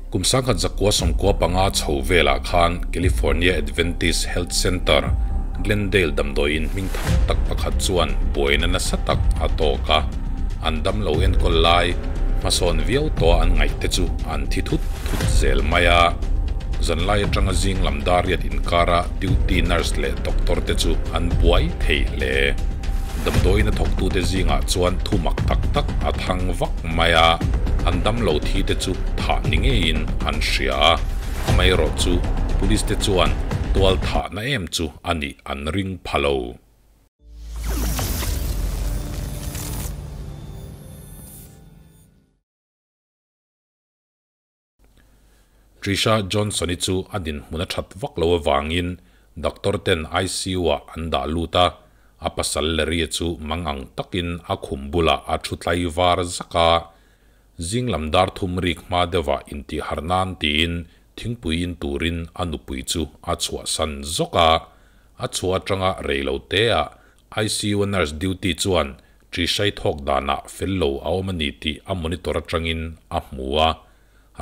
Kum 1995 chho velah khan California Adventist Health Center, Glendale damdawiin hmingthang tak pakhat chuan buaina nasa tak a tawk a, an damlo enkawl lai hmasawn viau tawha an ngaihte chu an thi thut thut zel mai a. Zanlai atanga zing lam dar riat inkara duty nurse leh doctor te chu an buai thei hle. Damdawiin a thawktute zingah chuan thu mak tak tak a thang vak mai a, an damlo thi te chu thah ni ngeiin an hria a, amaherawhchu police te chuan tual thahna em chu a nih an ring pha lo. Trisha Johnson-i chu a dinhmun a that vak lo avangin doctor ten ICU-ah an dah lut a, a pasal Larry-a chu mangang takin a khum bulah a thu tlai var zak a. Zing lam dar thum rik hma deuhah intihharh nan tiin thingpui in turin a nupui chu a chhuahsan zawk a. A chhuah atanga rei lo teah ICU nurse duty chuan Trisha-i thawk danah fel lo a awm a ni tih a monitor atangin a hmu a.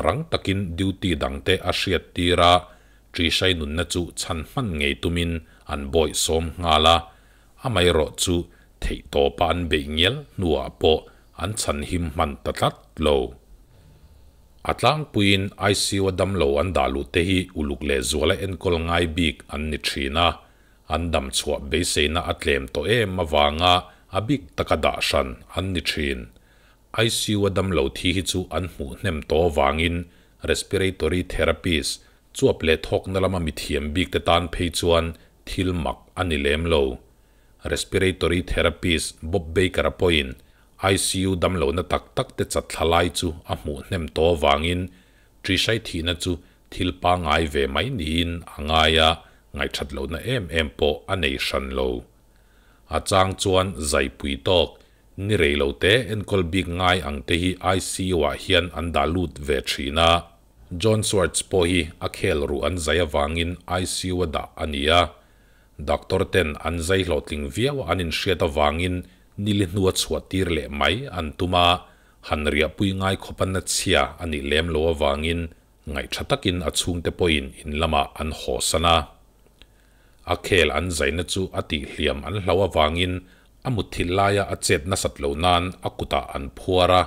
Rang takin duty dangte a hriat tir a, Trisha-i nunna chu chhan hman ngei tumin an bawih sawm nghal a. Amaherawh chu theihtawpa an beih ngial hnuah pawh an chhan him hman ta tlat lo. A tlangpuiin ICU-a damlo an dah luh te hi uluk leh zuala enkawl ngai bik an ni thin a, An dam chhuah beiseina a tlem tawh em avanga a bik taka dah hran an ni thin. ICU a damlo thi hi chu an hmuh hnem tawh avangin respiratory therapist, chuap leh thawkna lama mithiam bik te tan phei chuan thil mak a ni lem lo. Respiratory therapist Bob Baker-a pawhin ICU damlohna tak tak te chatthla lai chu a hmuh hnem tawh avangin Trisha-i thihna chu thil pangngai ve mai niin a ngai a, ngaihthat lohna em em pawh a nei hran lo. A chang chuan zaipui tawk, ni rei lo te enkawl bik ngai ang te hi ICU-ah hian an dah lut ve thin a. John Swartz pawh hi a khel ruh an zai avangin ICU-a dah a ni a. Doctor ten an zai hlawhtling viau an inhriat avangin nili hnua chhuah tir leh mai an tum a, han riahpui ngai khawp a nachhia a nih lem lo avangin Ngaihṭha takin a chhungte pawhin in lamah an hawsan a. A khel an zaina chu a tihhliam an hlauh avangin a mutthilh laia a chet nasat loh nan a kutah an phuar a.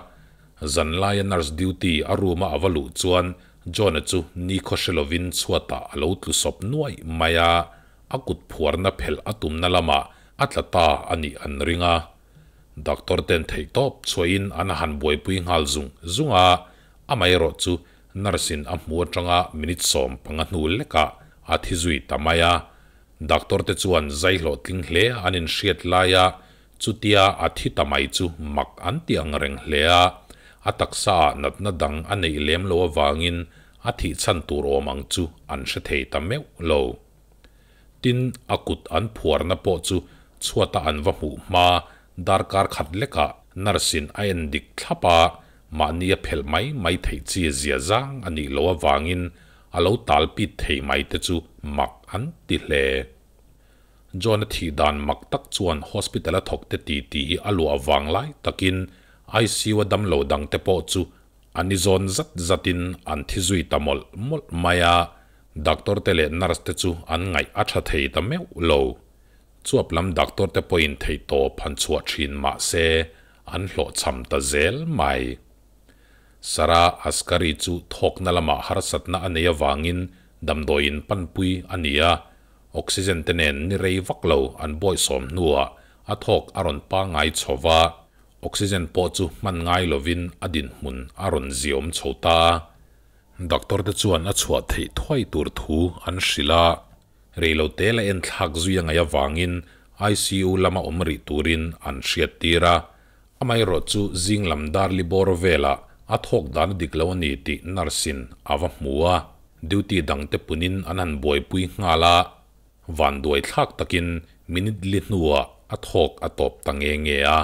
Zan laia nurse duty a room-a a va luh chuan John-a chu nikhaw hre lovin chhuatah a lo tlu sawp nuaih mai a, a kut phuarna phelh a tumna lamah a tla ta a nih an ring a. Doctor ten theihtawp chhuahin an han buaipui nghal zung zung a, Amaherawh chu nurse in a hmu atanga minute 15 hnu lekah a thi zui ta mai a. Doctor te chuan zai hlawhtling hle an inhriat laia chutia a thi ta mai chu mak an ti ang reng hle a. A taksa ah natna dang a neih lem lo avangin a thih chhan tur awm ang chu an hre thei ta meuh lo. Tin, a kut an phuarna pawh chu chhuata an va hmuh hma darkar khat lekah nurse in a en dik thlap a, mahni a phelh mai mai theih chi zia zang a nih loh avangin a lo tal pit thei mai te chu mak an ti hle. John-a thih dan mak tak chuan hospital a thawk te ti ti hi a luah vang lai takin ICU a damlo dang te pawh chu an i zawn zat zatin an thi zui ta mawlh mawlh mai a, doctor te leh nurse te chu an ngaih a tha thei ta meuh lo. Chuap lam doctor te pawhin theihtawp han chhuah thin mah se an hlawhchham ta zel mai. Sarah Asghari chu thawkna lamah harsatna a nei avangin damdawiin panpui a ni a, oxygen te nen ni rei vak lo an bawihsawm hnuah a thawk a rawn pangngai chho va, oxygen pawh chu hman ngai lovin a dinhmun a rawn ziawm chho ta. Doctor te chuan a chhuah theih thuai tur thu an hrilh a. Reilote la enthlak zui a ngaih avangin ICU lama awm rih turin an hriattir a, amaherawh chu zing lam dar li bawr velah a thawk dan a dik lo a ni tih nurse-in a va hmu a, duty dangte punin an han buaipui nghal a, vanduai thlak takin minute li hnuah a thawk a tawp ta nge nge a,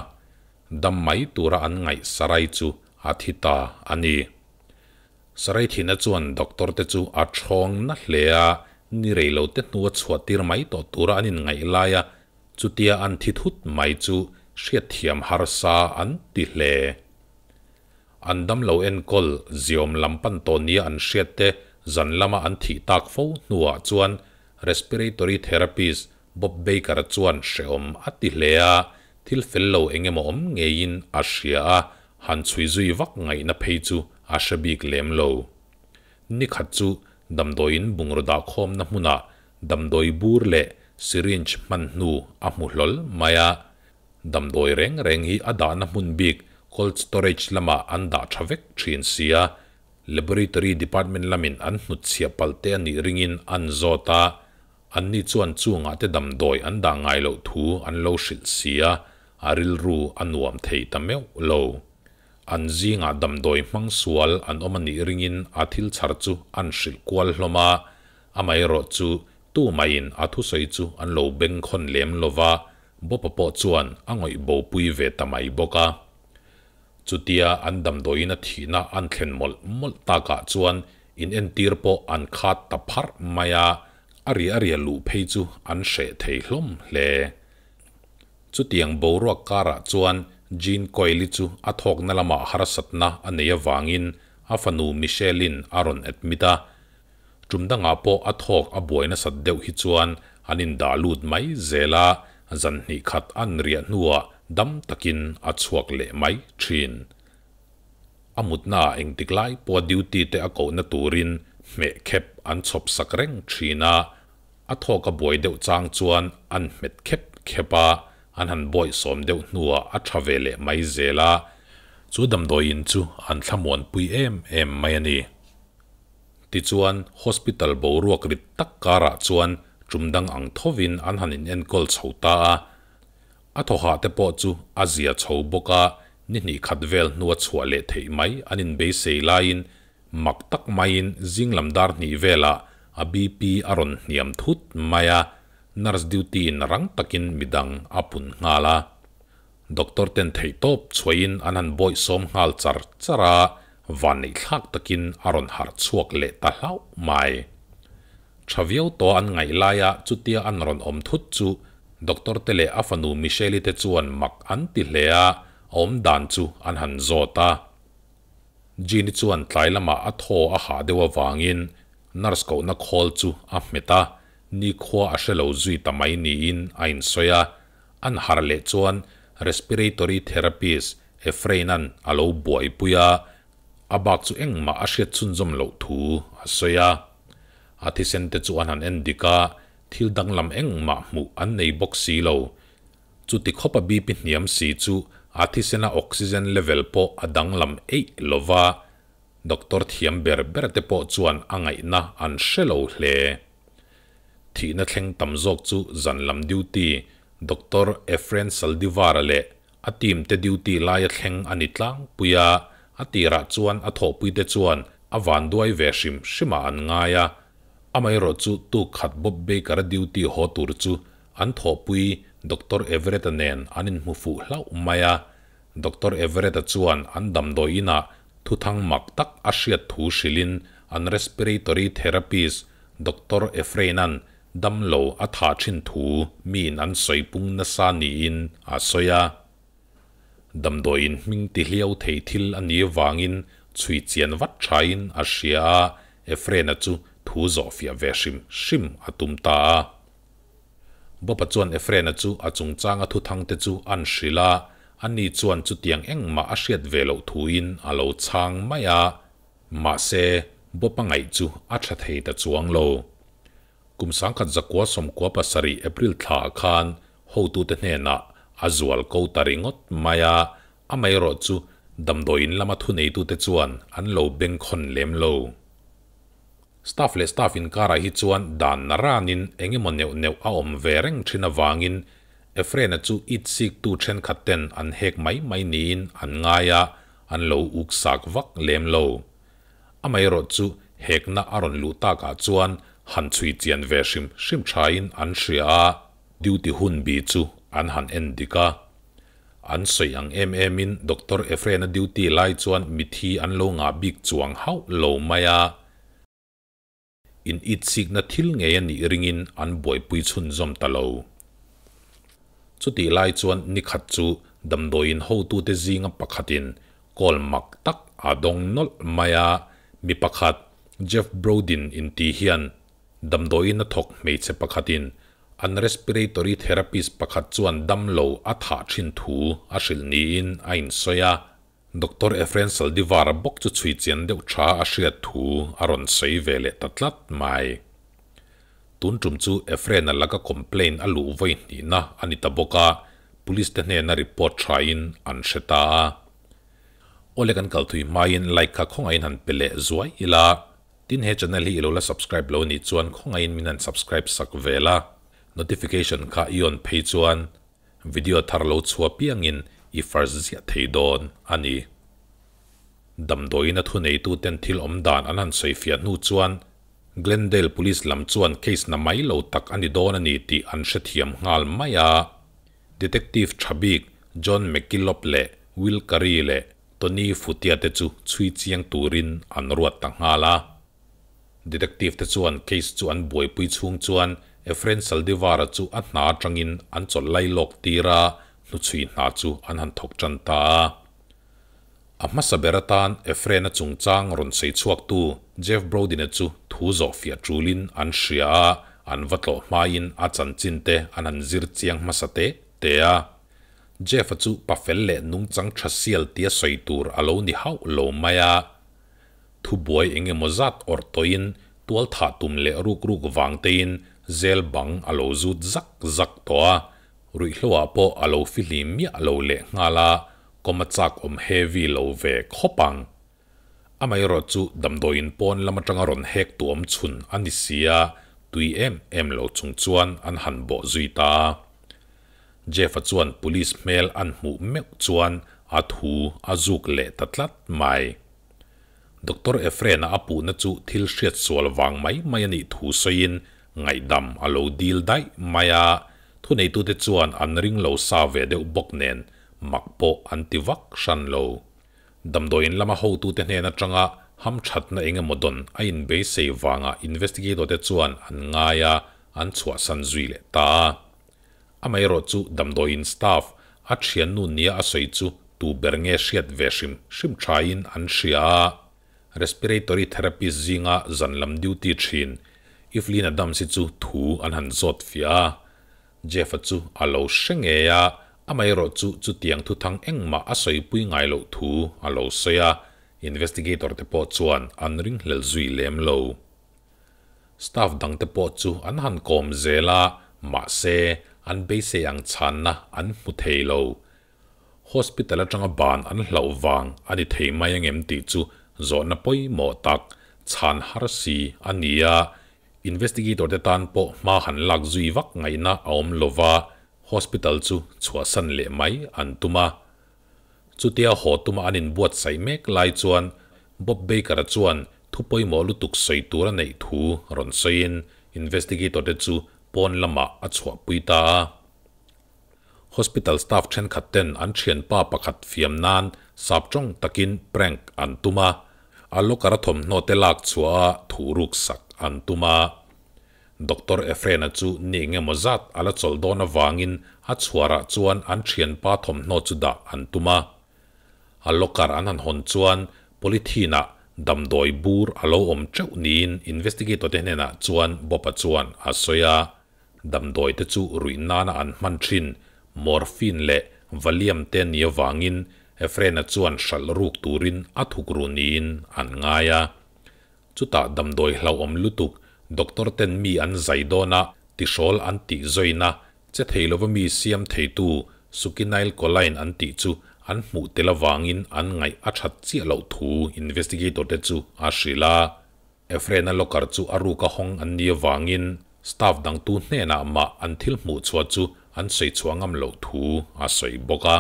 dam mai tura an ngaih sarai chu a thi ta a ni. Sarai thihna chuan doctor te chu a thawng na hle a, ni rei lo te hnua chhuah tir mai tawh tura an inngaih lai a, chutia an thi thut mai chu hriatthiam harsa an ti hle. An damlo enkawl ziawm lam pan tawh nia an hriat te zan lama an thih tak fo hnuah chuan respiratory therapist Bob Baker-a chuan hrehawm a ti hle a, thil fel lo eng emaw awm ngeiin a hria a, han chhui zui vak ngaihna phei chu a hre bik lem lo. Ni khat chu damdawiin bungraw dahkhawmna hmunah damdawi bur leh syringe hman hnu a hmu hlawl mai a. Damdawi reng reng hi a dahna hmun bik cold storage lamah an dah tha vek thin sia, laboratory department lamin an hnutchhiah palh te a nih ringin an zawt a, anni chuan chungah te damdawi an dah ngai loh thu an lo hrilh sia, a rilru a nuam thei ta meuh lo. An zingah damdawi hmang sual an awm a nih ringin a thil chhar chu an hrilh kual hlawm a, amaherawh chu tumaiin a thusawi chu an lo bengkhawn lem lo va, Bob-a pawh chuan a ngawih bopui ve ta mai bawk a. Chutia an damdawiin a thihna an thlen mawlh mawlh takah chuan inentir pawh an khat ta pharh mai a, a ria ria luh phei chu an hreh thei hlawm hle. Chutiang boruak karah chuan Jean Coyle-i chu a thawkna lamah harsatna a nei avangin a fanu Michelle-in a rawn admit a. Tum dangah pawh a thawk a buai nasat deuh hi chuan an indah lut mai zel a, zan hnih khat an riah hnuah dam takin a chhuak leh mai thin. A mutnaah engtik lai pawha duty te a kohna turin hmeh khep an chhawp sak reng thin a, A thawk a buai deuh chang chuan an hmet khep khep a, an han bawih sawm deuh hnuah a tha ve leh mai zel a, chu damdawi in chu an thlamuanpui em em mai a ni. Tichuan, hospital boruak rit tak karah chuan tum dang ang thovin an han inenkawl chho ta a, a thawhah te pawh chu a zia chho bawk a, ni hnih khat vel hnua chhuah leh theih mai an inbeisei laiin Mak tak maiin zing lam dar hnih velah a BP a rawn hniam thut mai a, nurse duty in rang takin midang a pun nghal a. Doctor ten theihtawp chhuahin an han bawihsawm nghal char char a, vanneihthlak takin a rawn harh chhuak leh ta hlauh mai. Tha viau tawh an ngaih laia chutia an rawn awm thut chu doctor te leh a fanu Michelle-i te chuan mak an ti hle a, a awmdan chu an han zawt a. Jean-i chuan tlai lamah a thaw a hah deuh avangin nurse kohna khawl chu a hmet a, nikhua a hre lo zui ta mai niin a insawi a. An harh leh chuan respiratory therapist Efrain-a'n a lo buaipui a, a bak chu engmah a hriat chhunzawm loh thu a sawi a. A thisen te chu an han en dik a, thil danglam engmah hmuh an nei bawk si lo. Chuti khawpa BP hniam si chu a thisena oxygen level pawh a danglam eih lo va, doctor thiam ber ber te pawh chuan a ngaihna an hre lo hle. Thihna thleng tam zawk chu zan lam duty Doctor Efren Saldivar-a leh a team te duty laia thleng a ni tlangpui a, a tirah chuan a thawhpuite chuan a vanduai ve hrim hrimah an ngai a, amaherawhchu tuk khat Bob Baker-a duty haw tur chu An thawhpui Doctor Everett-a nen an inhmu fuh hlauh mai a, Doctor Everett-a chuan an damdawi inah thuthang mak tak a hriat thu hrilhin an respiratory therapist Doctor Efrain-a'n damlo a thah thin thu miin an sawi pung nasa niin a sawi a. Damdawiin hming ti hliau thei thil a nih avangin chhui chian vat thain a hria a, Efrain-a chu thu zawhfiah ve hrim hrim a tum ta a. Bob-a chuan Efrain-a chu a chungchanga thuthangte chu an hrilh a, ani chuan chutiang engmah a hriat ve loh thuin a lo chhang mai a. Mahse, Bob-a ngaih chu a tha thei ta chuang lo. Kum sangkhat zakua sawmkua pasarih April thlaah khan hotute hnenah a zual ko ta ringawt mai a, amaherawh chu damdawiin lama thuneitute chuan an lo bengkhawn lem lo. Staff leh staff inkarah hi chuan dan na ranin eng emaw neuh neuh a awm ve reng thin avangin Efrain-a chu it siktu thenkhat ten an hek mai mai niin an ngai a, an lo uk sak vak lem lo. Amaherawh chu hekna a rawn luh takah chuan han chhui chian ve hrim hrim thain an hria a, duty hun bi chu an han en dik a. An sawi ang em emin Doctor Efrain-a duty lai chuan mithi an lo ngah bik chuang hauh lo mai a. In itsikna thil ngei a nih ringin an buaipui chhunzawm ta lo. Chutih lai chuan nikhat chu damdawiin hotute zinga pakhatin call mak tak a dawng nawlh mai a, mi pakhat Jeff Brodin inti hian damdawiin a thawk hmeichhe pakhatin an respiratory therapist pakhat chuan damlo a thah thin thu a hrilh niin a insawi a. Doctor Efren Saldivar-a bawk chu chhui chian deuh tha a hriat thu a rawn sawi ve leh ta tlat mai. Tun tum chu Efren-a laka complaint a luh vawi hnihna a ni ta bawk a, police te hnena report thain an hre ta a. Awle kan kal thui hmain like kha khawngaihin han pe leh zuai ila, tin he channel hi i lo la subscribe lo nih chuan khawngaihin min han subscribe sak ve la, notification kha i on phei chuan Video thar lo chhuah piangin i first ziah thei dawn a ni. Damdawiin a thuneituten thil awm dan an han sawifiah hnu chuan Glendale Police lam chuan case na mai lo tak a ni dawn a ni tih an hrethiam nghal mai a. Detective tha bik John McKillop leh Will Curry leh Tony Futia te chu chhui chiang turin an ruat ta nghal a. Detective te chuan case chu an buaipui chhung chuan Efren Saldivar-a chu a hna atangin an chawlh lai lawk tir a, hnuchhui hna chu an han thawk tan ta a. A hmasa ber atan Efren-a chungchang rawn sawi chhuaktu Jeff Brodin-a chu thu zawh fiah tulin an hria a, an va tlawh hmain a chanchin te an han zir chiang hmasa te te a. Jeff-a chu pafel leh nungchang tha sial tia sawi tur a lo ni hauh lo mai a. Thubuai eng emaw zat awrh tawhin tual thah tum leh ruk ruk vang tein zel bang a lo zut zak zak tawh a, ruihhloah pawh a lo fihlim miah lo leh nghal a, kawm a chak awm heavy lo ve khawp ang. Amaherawh chu damdawiin pawn lam atanga rawn hek tuam chhun a ni si a, tui em em lo chung chuan an han bawh zui ta a. Jeff-a chuan police hmel an hmuh meuh chuan a thu a zuk leh ta tlat mai. Doctor Efren-a a puhna chu thil hriat sual vang mai mai a nih thu sawiin ngaihdam a lo dil daih mai a, thuneitute chuan an ring lo sa ve deuh bawk nen mak pawh an ti vak hran lo. Damdawiin lama hotute hnen atanga hamthatna eng emaw dawn a inbeisei vanga investigator te chuan an ngai a, an chhuahsan zui leh ta a. Amaherawh chu damdawiin staff a thiannu nia a sawi chu tu ber nge hriat ve hrim hrim thain an hria a, respiratory therapist zinga zan lam duty thin Evelyn Adams hi chu thu an han zawt fiah a. Jeff-a chu a lo hre ngei a, amaherawh chu chutiang thuthang engmah a sawipui ngai loh thu a lo sawi a, investigator te pawh chuan an ringhlel zui lem lo. Staff dangte pawh chu an han kawm zel a, mahse, an beisei ang chhanna an hmu thei lo. Hospital atanga ban an hlauh vang a ni thei mai angem tih chu zawhna pawimawh tak, chhan har si a ni a, investigator te tan pawh hma han lak zui vak ngaihna a awm lova, hospital chu chhuahsan leh mai an tum a. Chutia haw tuma an inbuatsaih mek lai chuan Bob Baker-a chuan thu pawimawh lutuk sawi tur a neih thu rawn sawiin investigator te chu pawn lamah a chhuahpui ta a. Hospital staff thenkhat ten an thianpa pakhat fiam nan saptawng takin prank an tum a, a locker a thawmhnaw te lak chhuah a thu ruksak an tum a. Doctor Efren-a chu ni engemaw zat a la chawlh dawn avangin a chhuarah chuan an thianpa thawmhnaw chu dah an tum a. A locker an han hawn chuan polythene-ah damdawi bur a lo awm teuh niin investigator te hnenah chuan Bob-a chuan a sawi a. Damdawi te chu ruih nana an hman thin morphine leh Valium te ni avangin Efren-a chuan hralh ruk turin a thuk ru niin an ngai a. Chutah damdawi hlauhawm lutuk doctor ten mi an zai dawn a, tihrawl an tih zawina, che thei lova mi siam theitu succinylcholine an tih chu an hmuh tel avangin an ngaih a that chiah loh thu investigator te chu a hrilh a. Efren-a locker chu a ruk a hawng an nih avangin staff dangtu hnenah mah an thil hmuh chhuah chu an sawi chhuah ngam loh thu a sawi bawk a.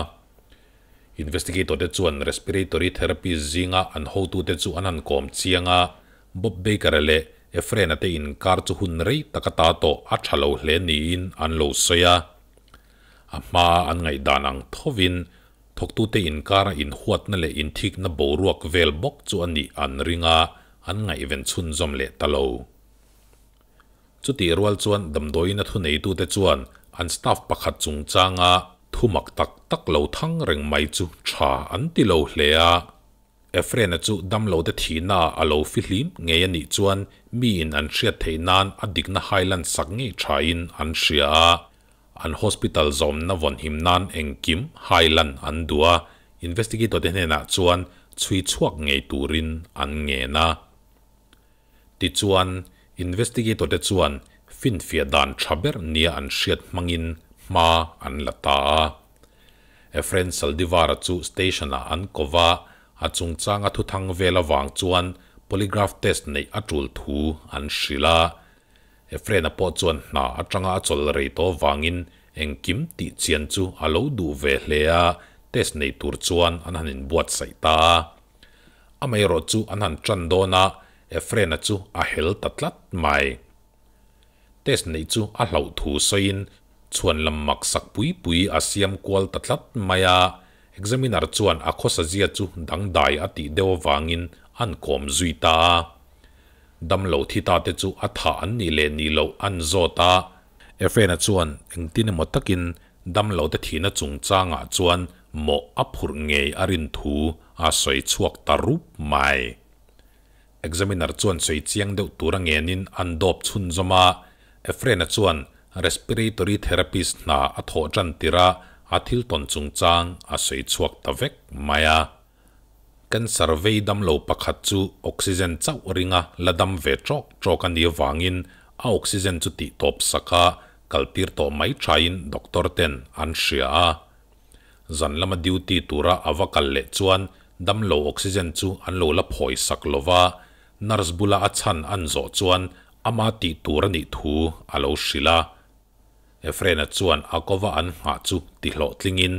Investigator te chuan respiratory therapist zinga an hotute chu an han kawm chiang a, Bob Baker-a leh Efren-a te inkar chu hun rei tak ata tawh a tha lo hle niin an lo sawi a. A hmaa an ngaihdan ang thovin thawktute inkara inhuatna leh inthikna boruak vel bawk chu a nih an ring a, an ngaihven chhunzawm leh ta lo. Chutih rual chuan damdawiin a thuneitute chuan an staff pakhat chungchanga thu mak tak tak lo thang reng mai chu tha an ti lo hle a. Efrena chu damlote thihnaah a lo fihlim ngei a nih chuan miin an hriat theih nan a dikna hailan sak ngei thain an hria a. An hospital zawmna vawnhim nan engkim hailan an duh a, investigator te hnenah chuan chhui chhuak ngei turin an ngen a. Tichuan, investigator te chuan finfiah dan tha ber nia an hriat hmangin hma an la ta a. Efren Saldivar-a chu station-ah an ko va, a chungchanga thuthang vel avang chuan polygraph test neih a tul thu an hrilh a. Efren-a pawh chuan hna atanga a chawl rei tawh vangin engkim tih chian chu a lo duh ve hle a, test nei tur chuan an han inbuatsaih ta a. Amaherawh chu an han tan dawn a, Efren-a chu a hel ta tlat mai. Test neih chu a hlauh thu sawiin chhuan lam mak sak pui pui a siam kual ta tlat mai a, examiner chuan a khawsa zia chu dangdai a tih deuh avangin an kawm zui ta a. Damlo thi ta te chu a thah an nih leh nih loh an zawt a. Efrena chuan engtin emaw takin damlo te thihna chungchangah chuan mawh a phurh ngei a rin thu a sawi chhuak ta rup mai. Examiner chuan sawi chiang deuh tur a ngenin an dawp chhunzawm a, Efrena chuan respiratory therapist hna a thawh tan tir a, a thil tawn chungchang a sawi chhuak ta vek mai a. Cancer vei damlo pakhat chu oxygen chauh ringa la dam ve tawk tawk a nih avangin a oxygen chu tih tawp sak a, kaltir tawh mai thain doctor ten an hria a. Zan lama duty tura a va kal leh chuan damlo oxygen chu an lo la phawi sak lo va, nurse bula a chhan an zawh chuan ama tih tur a nih thu a lo hrilh a. Efrena chuan a kova an nghah chu tihlawhtlingin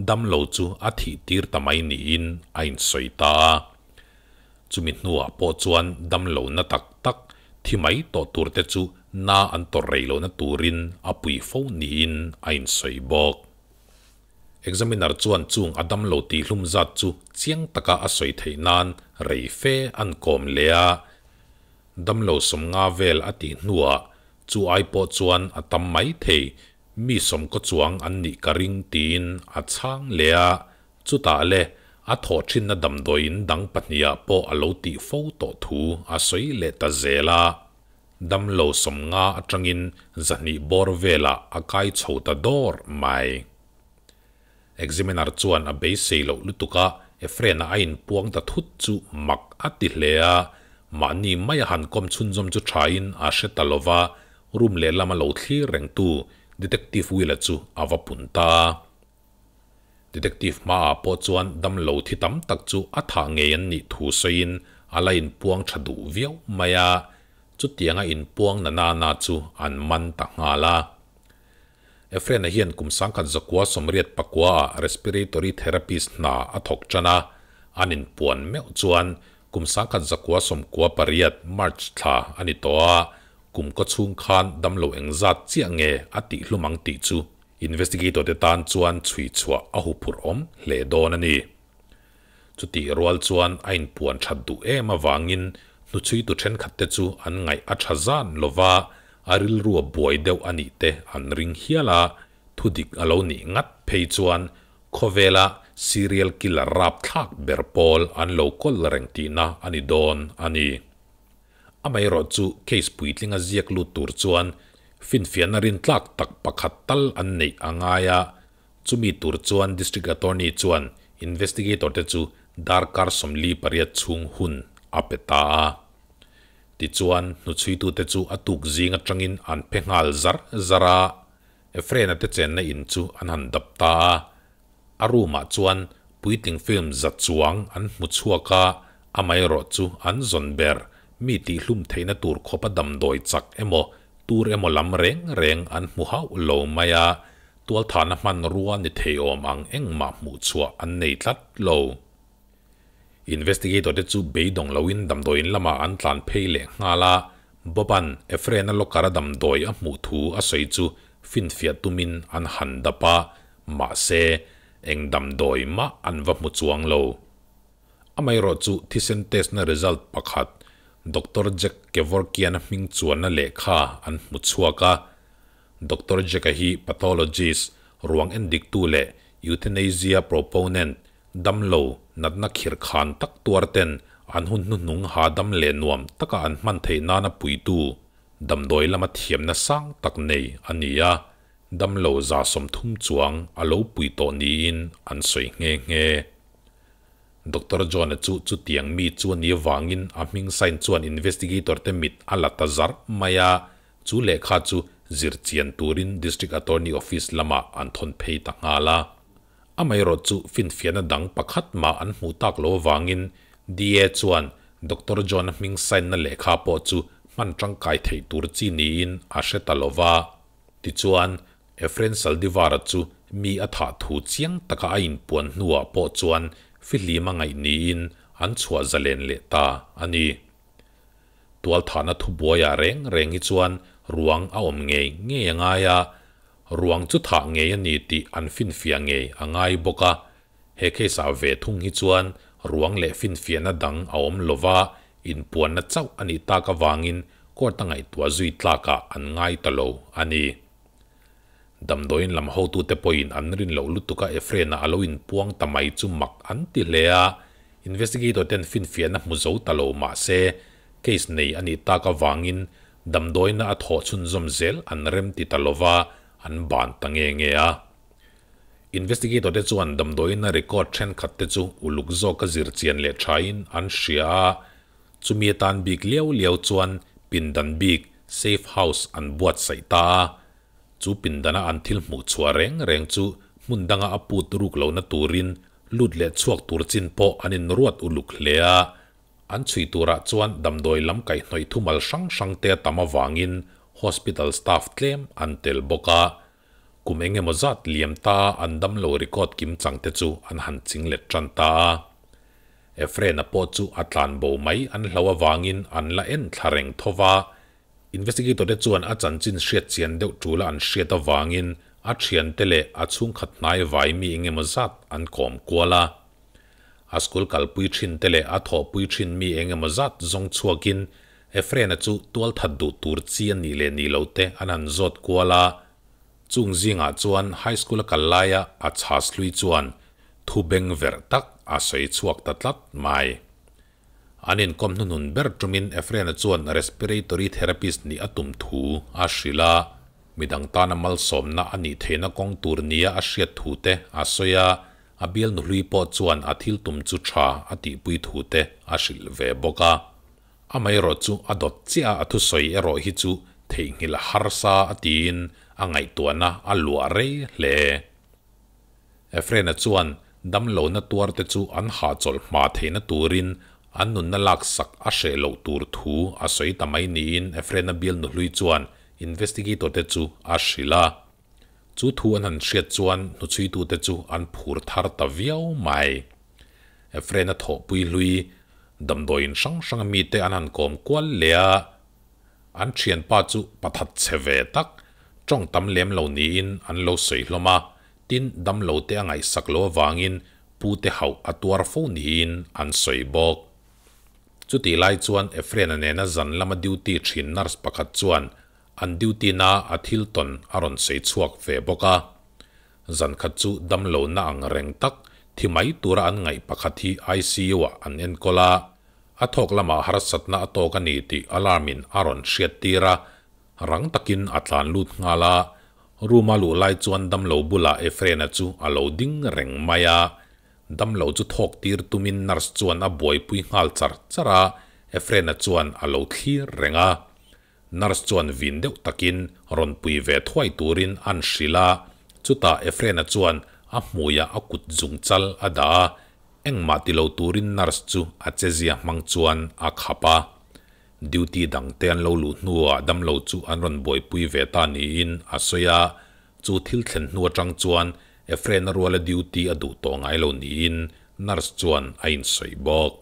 damlo chu a thih tir ta mai niin a insawi ta a. Chumi hnuah pawh chuan damlo na tak tak thi mai tawh turte chu na an tawrh rei lohna turin a pui fo niin a insawi bawk. Examiner chuan chung a damlo tihhlum zat chu chiang taka a sawi theih nan rei fe an kawm leh a. Damlo sawmnga vel a tih hnuah chu ai pawh chuan a tam mai thei, mi sawmkaw chuang an nih ka ring tiin a chhang leh a. Chutah le a thawh thinna damdawiin dang pahniha pawh a lo tih fo tawh thu a sawi leh ta zel a. Damlo sawmnga atangin zahnih bawr velah a kai chho ta dawr mai. Examiner chuan a beisei loh lutuk a, Efrena a inpuang ta thut chu mak a ti hle a, mahni maia han kawm chhunzawm chu thain a hre ta lo va, room lehlam a lo thlir rengtu Detective Will-a chu a va pun ta. Detective hmaah pawh chuan damlo thi tam tak chu a thah ngei an nih thu sawiin a la inpuang tha duh viau mai a, chutianga inpuang na nana chu an man ta nghal a. Efrena hian kum sangkhat zakua sawmriat pakuaah respiratory therapist hna a thawk tan a, an inpuan meuh chuan kum sangkhat zakua sawmkua pariat March thla a ni tawh a, kum kaw chhung khan damlo engzat chiah nge a tihhlum ang tih chu Investigator te tan chuan chhui chhuah a huphurh awm hle dawn a ni. Chutih rual chuan a inpuan that duh em avangin hnuchhuitu thenkhat te chu an ngaih a tha zan lo va, a rilru a buai deuh a nih te an ring hial a, thudik a lo nih ngat phei chuan khawvela serial killer rapthlak ber pawl an lo kawl reng tihna a ni dawn a ni. Amaherawh chu case puitlinga ziak lut tur chuan finfiahna rintlak tak pakhat tal an neih a ngai a, chumi tur chuan District Attorney chuan investigator te chu darkar 48 chhung hun a pe ta a. Tichuan hnuchhuitute chu a tuk zing atangin an phe nghal zar zar a, Efrena te chenna in chu an han dap ta a. A room ah chuan puitling film za chuang an hmu chhuak a, amaherawh chu an zawn ber mi tihhlum theihna tur khawpa damdawi chak emaw tur emaw lam reng reng an hmu hauh lo mai a, tualthahna hmanrua ni thei awm ang engmah hmuh chhuah an nei tlat lo. Investigator te chu beidawng loin damdawiin lamah an tlan phei leh nghal a, Bob-a'n Efrena locker-a damdawi a hmuh thu a sawi chu finfiah tumin an han dap a, mahse, eng damdawi mah an va hmu chuang lo. Amaherawh chu thisen test-na result pakhat Doctor Jack Kevorkian-a hming chuanna lehkha an hmu chhuak a, Doctor Jack-a hi pathologist, ruang endiktu leh euthanasia proponent, Damlo, natna khirh khan tak tuar ten an hun hnuhnung hahdam leh nuam taka an hman theih nana puitu damdawi lama thiamna sang tak nei a ni a, damlo 30 chuang a lo pui tawh niin an sawi nghe nghe. Doctor John-a chu chutiang mi chu a nih avangin a hming sign chuan investigator te mit a la ta zarh mai a, chu lehkha chu zir chian turin District Attorney Office lamah an thawn phei ta nghal a. Amaherawh chu finfiahna dang pakhat mah an hmuh tak lo avangin DA chuan Doctor John-a hming sign-na lehkha pawh chu hman tangkai theih tur chi niin a hre ta lo va. Tichuan, Efren Saldivar-a chu mi a thah thu chiang taka a inpuan hnuah pawh chuan fihlim a ngaih niin an chhuah zalen leh ta a ni. Tualthahna thubuaiah reng reng hi chuan ruang a awm ngei ngei a ngai a, ruang chu thah ngei a ni tih an finfiah ngei a ngai bawk a. He case-ah ve thung hi chuan ruang leh finfiahna dang a awm lova, inpuanna chauh a nih tak avangin court-a ngaihtuah zui tlakah an ngai ta lo a ni. Damdawiin lam hotute pawhin an rin loh lutuk a Efren-a a lo inpuang ta mai chu mak an ti hle a, investigator ten finfiahna hmu zo ta lo mah se case nei a nih tak avangin damdawiina a thawh chhunzawm zel an rem ti ta lova an ban ta nge nge a. Investigator te chuan damdawiina record thenkhat te chu uluk zawka zir chian leh thain an hria a, chumi atan bik liau liau chuan pindan bik safe house an buatsaih ta a. Chu pindana an thil hmuh chhuah reng reng chu hmun danga a put ruk lohna turin lut leh chhuak tur chin pawh an inruat uluk hle a. An chhui turah chuan damdawi lam kaihhnawih thumal hrang hrang te a tam avangin hospital staff tlem an tel bawk a. Kum eng emaw zat liam ta an damlo record kim chang te chu an han ching let tan ta a. Efren-a pawh chu a tlan bo mai an hlo avangin an la en thla reng tho va. Investigator te chuan a chanchin hriat chian deuh tul a an hriat avangin a thiante leh a chhungkhat hnai vai mi eng emaw zat an kawm kual a. A school kalpui thin te leh a thawhpui thin mi eng emaw zat zawng chhuakin Efren-a chu tualthat duh tur chi a nih leh nih lo te an han zawt kual a. Chung zingah chuan high school a kal laia a chhas hlui chuan thu beng verh tak a sawi chhuak ta tlat mai. An inkawm hnuhnun ber tumin Efren-a chuan respiratory therapist nih a tum thu a hrilh a, midang tana malsawmna a nih theihna kawng tur nia a hriat thu te a sawi a, a bial nuhlui pawh chuan a thil tum chu tha a tihpui thu te a hrilh ve bawk a. Amaherawh chu a dawt chiah a a thusawi erawh hi chu theihnghilh harsa a tiin a ngaihtuahna a luah rei hle. Efren-a chuan damlohna tuarte chu an hahchawlh hma theihna turin an nunna laksak a hreh loh tur thu a sawi ta mai niin Efren-a bial nuhlui chuan investigator te chu a hrilh a. Chu thu an han hriat chuan hnuchhuitute chu an phur thar ta viau mai. Efren-a thawhpui hlui damdawiin hrang hranga mite an han kawm kual leh a. An thianpa chu pathat chhe ve tak, tawng tam lem lo niin an lo sawi hlawm a, tin damlo te a ngaihsak lo avangin pu te hauh a tuar fo niin an sawi bawk. Chutih lai chuan Efren-a nena zan lama duty thin nurse pakhat chuan an duty na a thil tawn a rawn sawi chhuak ve bawk a. Zan khat chu damlo na ang reng tak thi mai tura an ngaih pakhat hi ICU-ah an enkawl a, A thawk lamah harsatna a tawk a ni tih alarm in a rawn hriat tir a, rang takin a tlan lut nghal a. Room a luh lai chuan damlo bulah Efren-a chu a lo ding reng mai a. Damlo chu thawk tir tumin nurse chuan a buaipui nghal char char a, Efren-a chuan a lo thlir reng a. Nurse chuan vin deuh takin rawn pui ve thuai turin an hrilh a, chutah Efren-a chuan a hmuiah a kut zung chal a dah a, engmah ti lo turin nurse chu a chezia hmang chuan a khap a. Duty dangte an lo luh hnuah damlo chu an rawn buaipui ve ta niin a sawi a, chu thil thlen hnu atang chuan Efren-a ruala duty a duh tawh ngai lo niin nurse chuan a insawi bawk.